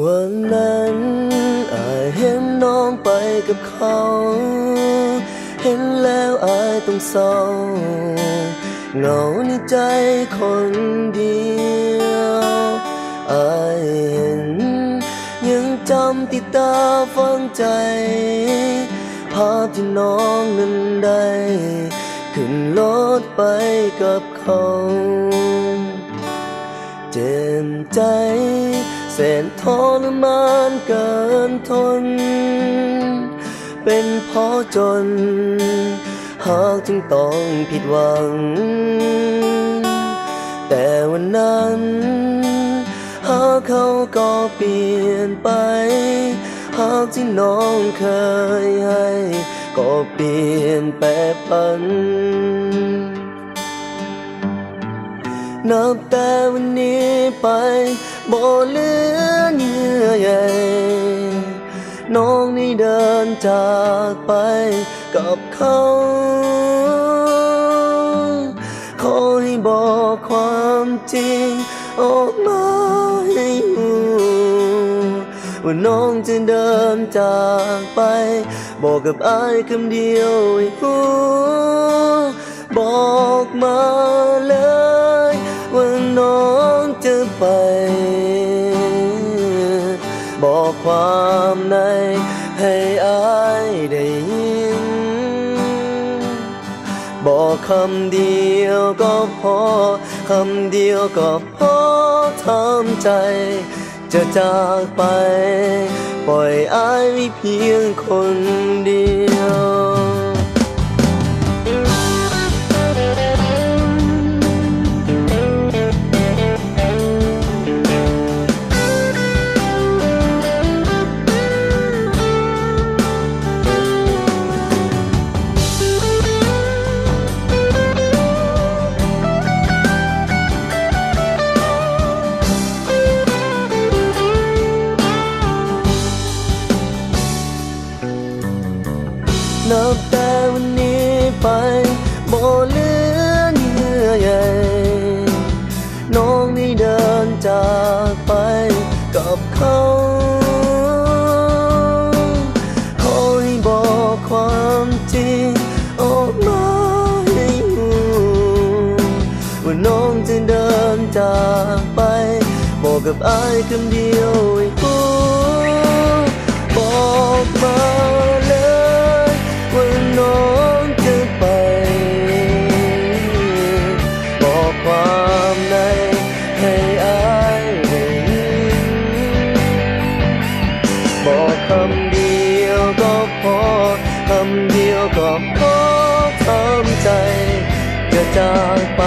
ວັນນັ້ນອ້າຍເຫັນນ້ອງໄປກັບເຂົາ, ເຫັນແລ້ວອ້າຍຕ້ອງເສົ້າ, ເຫງົາໃນໃຈຄົນດຽວ. ອ້າຍເຫັນ ຍັງຈຳຕິດຕາຝັງໃຈ ພາບທີ່ນ້ອງນັ້ນໄດ້ຂຶ້ນລົດໄປກັບເຂົາ. ເຈັບໃຈແສນທໍລະມານເກີນທົນ, ເປັນເພາະຈົນ ຫາກຈຶ່ງຕ້ອງຜິດຫວັງ. ແຕ່ວັນນັ້ນ ຫາກເຂົາກໍປ່ຽນໄປ, ຫາກທີ່ນ້ອງເຄີຍໃຫ້ກໍປ່ຽນແປຜັນ. ນັບແຕ່ວັນນີ້ໄປ ບໍ່ເຫຼືອເຍື່ອໃຍ, ນ້ອງໄດ້ເດີນຈາກໄປກັບເຂົາ. ຂໍໃຫ້ບອກຄວາມຈິງອອກມາໃຫ້ຮູ້ ວ່ານ້ອງຈະເດີນຈາກໄປ, ບອກກັບອ້າຍຄຳດຽວໃຫ້ຮູ້. ບອກມາເລີຍວ່ານ້ອງຈະໄປ, ບອກຄວາມໃນໃຫ້ອ້າຍໄດ້ຍິນ. ບອກຄຳດຽວກໍພໍ, ຄຳດຽວກໍພໍທຳໃຈ. ຈະຈາກໄປ, ປ່ອຍອ້າຍໄວ້ພຽງຄົນດຽວ. ນັບແຕ່ວັນນີ້ໄປ ບໍ່ເຫຼືອເຍື່ອໃຍ, ນ້ອງໄດ້ເດີນຈາກໄປກັບເຂົາ. ຂໍໃຫ້ບອກຄວາມຈິງອອກມາໃຫ້ຮູ້ ວ່ານ້ອງຈະເດີນຈາກໄປ, ບອກກັບອ້າຍຄຳດຽວໃຫ້ຮູ້. ບອກມາເລີຍວ່ານ້ອງຈະໄປ, ບອກຄວາມໃນໃຫ້ອ້າຍໄດ້ຍິນ. ບອກຄຳດຽວກໍພໍ, ຄຳດຽວກໍພໍທຳໃຈ. ຈະຈາກໄປ